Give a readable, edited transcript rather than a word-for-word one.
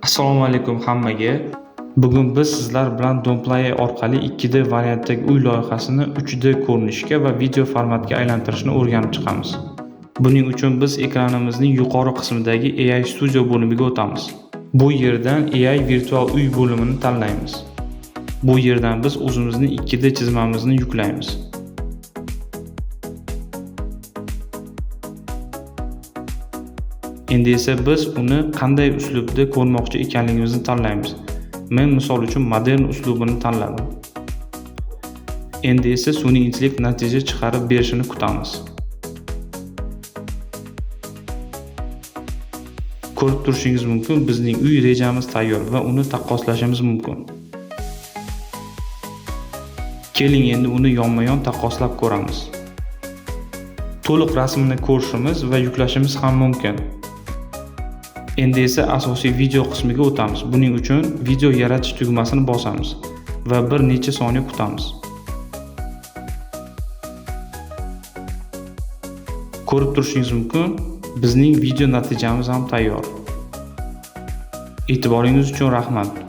Assalomu alaykum hammaga. Bugun biz sizlar bilan Domply orqali 2D variantdagi uy loyihasini 3D ko'rinishga va video formatga aylantirishni o'rganib chiqamiz. Buning uchun biz ekranimizning yuqori qismidagi AI Studio bo'limiga o'tamiz. Bu yerdan AI virtual uy bo'limini tanlaymiz. Bu yerdan biz o'zimizning 2D chizmamizni yuklaymiz. Endi esa biz uni qanday uslubda ko'rmoqchi ekanligimizni tanlaymiz. Men misol uchun modern uslubini tanladim. Endi esa sun'iy intellekt natija chiqarib berishini kutamiz. Ko'rib turishingiz mumkin, bizning uy rejamiz tayyor va uni taqqoslashimiz mumkin. Keling, endi uni yonma-yon taqqoslab ko'ramiz. To'liq rasmini ko'rishimiz va yuklashimiz ham mumkin. Endi esa asosiy video qismiga o'tamiz. Buning uchun video yaratish tugmasini bosamiz va bir necha soniya kutamiz. Ko'rib turishingiz mumkin, bizning video natijamiz ham tayyor. E'tiboringiz uchun rahmat.